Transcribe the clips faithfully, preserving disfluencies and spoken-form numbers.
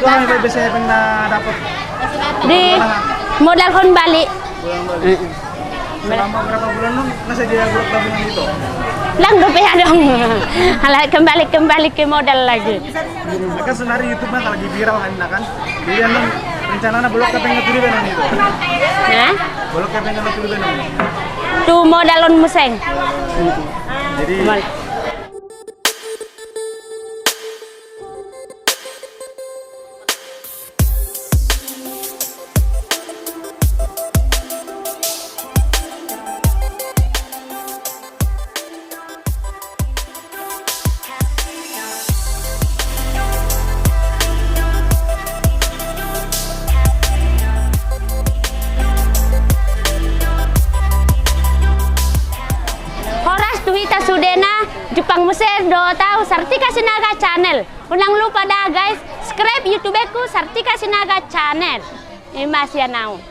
Itu kan biasa yang pernah dapat. Di modalhon balik. Modalhon balik. Selama berapa bulan non, na sadia golok tabungan itu? Ndang dope adong. Ala kembali, kembali ke modal lagi. Kan sonari YouTube mah lagi viral kan, nah kan. Jadi non rencanana golok kepengen tuli benon itu. Hah? Golok kepengen tuli benon. Tu modalhon muse. Jadi Horas tu hita sudena, jumpang muse dohot au Sartika Sinaga Channel. Unang lupa da guys, subscribe YouTube-ku Sartika Sinaga Channel. Ima sian au.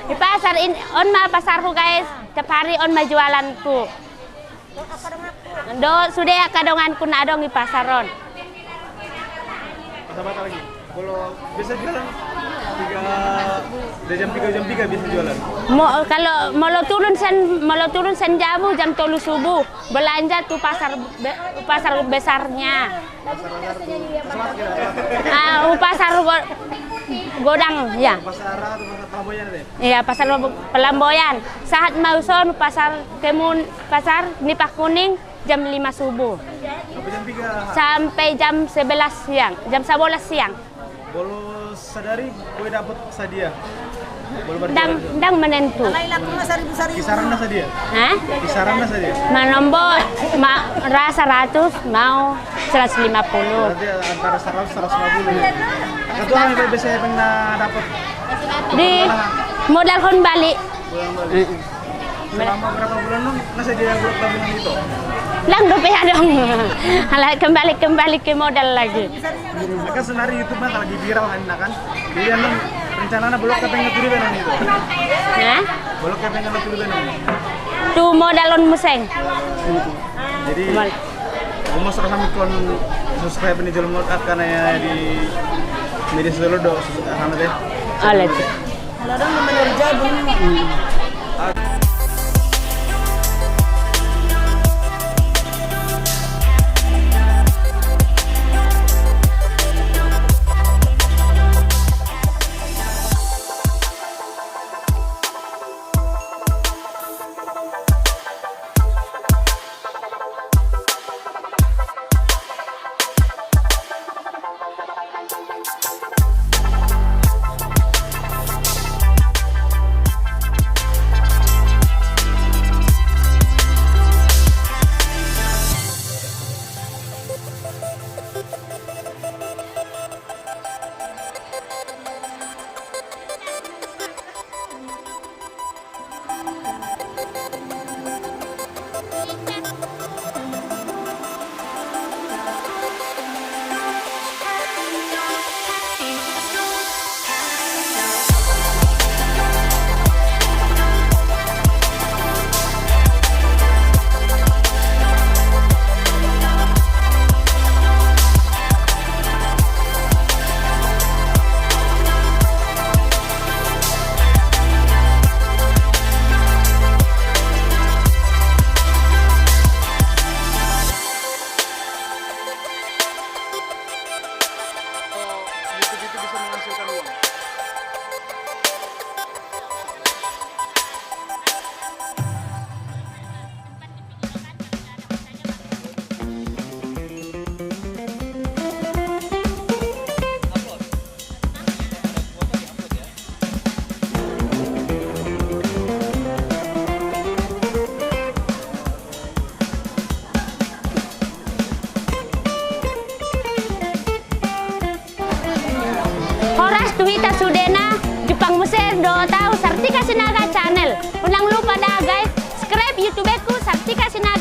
Di pasar on ma pasarhu guys, tiap hari on ma jualanku. Dohot sude angka donganku na adong di pasar on. Masa bata lagi. Kalau biasa jualan tiga, dari jam tiga, jam tiga biasa jualan. Mo, kalau molo turun sian, molo turun sian jabu jam tolu subuh, belanja tu pasar be-, pasar besarnya. Ah, tu pasar go-, godang, ya. Pasar apa, pasar Pelamboyan deh? Iya, pasar Pelamboyan. Sahat ma au son pasar Kemun, pasar Nipah Kuning jam lima subuh. Sampai jam tiga? Sampai jam sebelas siang, jam sebelas siang. Bolo sadari, boi dapat sadia? Bolo berjualan. Ndang, ndang menentu. Kisaranna sadia? Hah? Kisaranna sadia? Manombo, ma-, ra saratus, mau seratus lima puluh. Berarti antara seratus, seratus lima puluh ya? Ketua yang biasa yang pernah dapat? Di modalhon balik. Modalhon balik. Mm-mm. Selama berapa bulan non, na sadia golok tabungan itu? Ndang dope adong. Ala kembali, kembali ke modal lagi. Kan sonari YouTube mah lagi viral kan, nah kan. Jadi non rencanana golok kepengen tuli benon itu. Hah? Golok kepengen tuli benon. Tu modalhon muse. Jadi, modal. Mau masuk sama kon subscribe ni jolma angka na di media sosial do, sama deh. Alat. Horas tu hita sudena, jumpang muse dohot au Sartika Sinaga Channel. Unang lupa da guys, subscribe YouTube-ku Sartika Sinaga